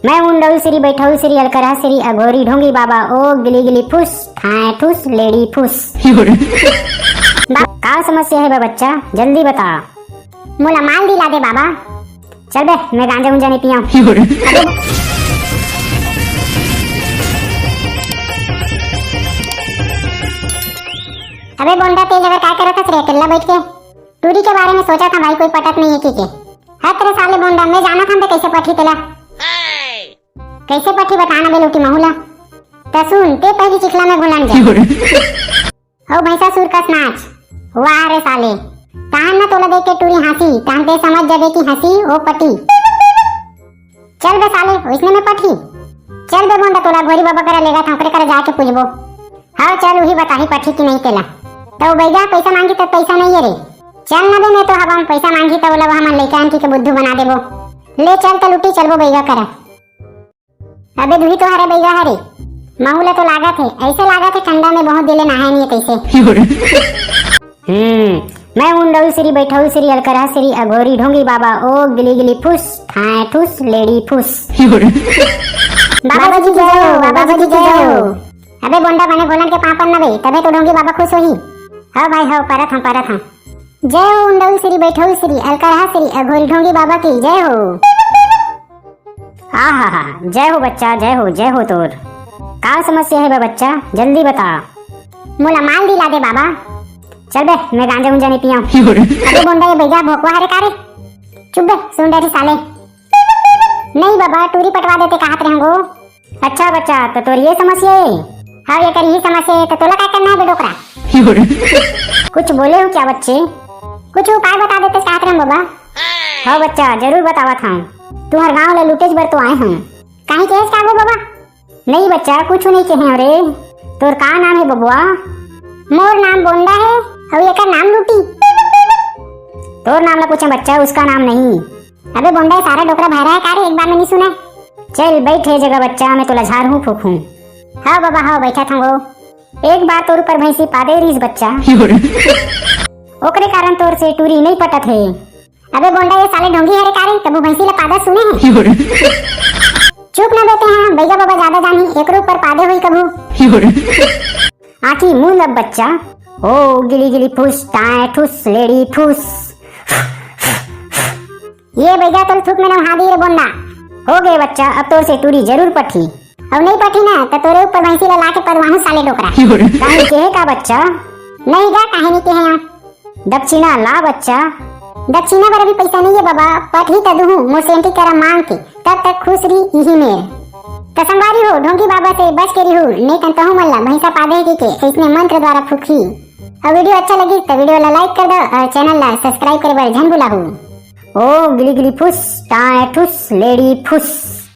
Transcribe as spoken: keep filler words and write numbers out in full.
मैं उंडौल सिरी, बैठौल सिरी, अलकरहा सिरी, अघोरी ढोंगी बाबा, ओ गिली गिली फुस, ठाए ठुस, लेडी फुस। बा-, का समस्या हे बा बच्चा, जल्दी बता। मोला माल दिला दे बाबा। चल बे, मैं गांजा उंजा नहीं पियाऊं। अबे, अबे बोंडा, तेज अगर काय करत हस रे, अकेल्ला बैठ के? टूरी के बारे में सोचा था भाई, कोई पटत नहीं है कि के? हत रे साले बोंडा, मैं जाना था कैसे पटही तेला। कैसे पटही बता ना बे लोटी महूला। त सुन, ते पहली चिखला में घुलन जा। हो भैंसा सुर कस नाच। वाह रे साले, तहन न तोला देख के टूरी हाँसी, तहन ते समझ जाबे कि हँसी ओ पटी। चल बे साले, ओइसने में पटही। चल बे बोंडा, तोला घोरी बाबा करा लेगा था, ओकरे करा जाके पूछबो। हाँ चल, उही बताही पटही कि नहीं तेला। त ओ बैगा पैसा मांगी त पैसा नहीं है रे। चल न बे, मैं तो हवा में पैसा मांगी त ओला हमन लइका आंटी के बुद्धू बना देबो। ले चल त लुटी चलबो बैगा करा। अबे दुही तो हरे बैगा हरे। महू ला तो लागत हे, ऐसे लागत हे ठंडा में बहुत दिले नहाए नहीं है कैसे। हम्म, मैं उंडौल सिरी, बैठौल सिरी, अलकरहा सिरी, अघोरी ढोंगी बाबा, ओ गिली गिली फुस, ठाए ठुस, लेडी फुस। बाबा जी की जय हो, बाबा जी की जय हो। अबे बोंडा, बने घोलन के पाँव पर न बे, तबे तो ढोंगी बाबा खुश होही। हाँ भाई हाँ, परत हाँ, परत हाँ। जय हो उंडौल सिरी, बैठौल सिरी, अलकरहा सिरी, अघोरी ढोंगी बाबा की जय हो। आहा हा, जय हो बच्चा, जय हो, जय हो तोर। का समस्या हे बे बच्चा, जल्दी बता। मोला माल दिला दे बाबा। चल बे, मैं गांजा उंजा नहीं पियाऊं। अबे बोंडा, ये बैगा भोकवा हरे का रे? चुप बे, सुन डरी साले। नहीं बाबा, टूरी पटवा देते कहत रहूंगो। अच्छा बच्चा, तो तोर ये समस्या है? हाँ, ये कर यही समस्या है, तो तोला का करना है बे डोकरा? कुछ बोले हो क्या बच्चे? कुछ उपाय बता देते कहत रहूं बाबा। हाँ बच्चा, जरूर बतावत हूँ। तुम्हार गांव ला लूटेच बर तो आए हूँ। काहे केस का गो बाबा? नहीं बच्चा, कुछ नहीं कहे रे। तोर का नाम है बबुआ? मोर नाम बोंडा है, अउ एकर नाम लूटी। तोर नाम ला पूछे बच्चा, उसका नाम नहीं। अबे बोंडा, ये सारा डोकरा भैरा है का रे, एक बार में नहीं सुना? चल बैठ ए जगह बच्चा, मैं तोला झारहूँ फूकहूँ। हाँ बाबा, हाँ, बैठा था वो। एक बार तोर ऊपर भैंसी पादे रहीस बच्चा। ओकरे कारण तोर से टूरी नहीं पटत है। अबे बोंडा, ये साले ढोंगी हरे का रे, कभू भैंसी ला पादा सुने है? चुप ना बेटे, हाँ, बैगा बाबा ज्यादा जानी, एकरो ऊपर पादे हुई कभू। आँखी मूंद अब बच्चा। ओ गिली गिली फुस, टाए ठुस, लेडी फुस। ये बैगा तोल थूक में नहा दी रे बोंडा। हो गए बच्चा, अब तोर से टूरी जरूर पटही। अब नहीं पटही ना, तो तोरे ऊपर भैंसी ला लाके परवाहूं साले डोकरा। काहे केहे का बच्चा? नहीं गा, काहे नहीं केहे यहाँ। दक्षिणा ला बच्चा। दक्षिणा बर अभी पैसा नहीं है बाबा, पटही त दुहूं, मोर सेंटी करा मांग के, तब तक खुश रही इही मेर। त संगवारी हो, ढोंगी बाबा से बच के रिहू, नहीं तन तहू मन ला भैंसा पादे के, के इसने मंत्र द्वारा फूकही। और वीडियो अच्छा लगी तो वीडियो ला लाइक कर दो और चैनल ला सब्सक्राइब करे बर झन भुलाहू। ओ गिली गिली फुस, टाए ठुस, लेडी फुस।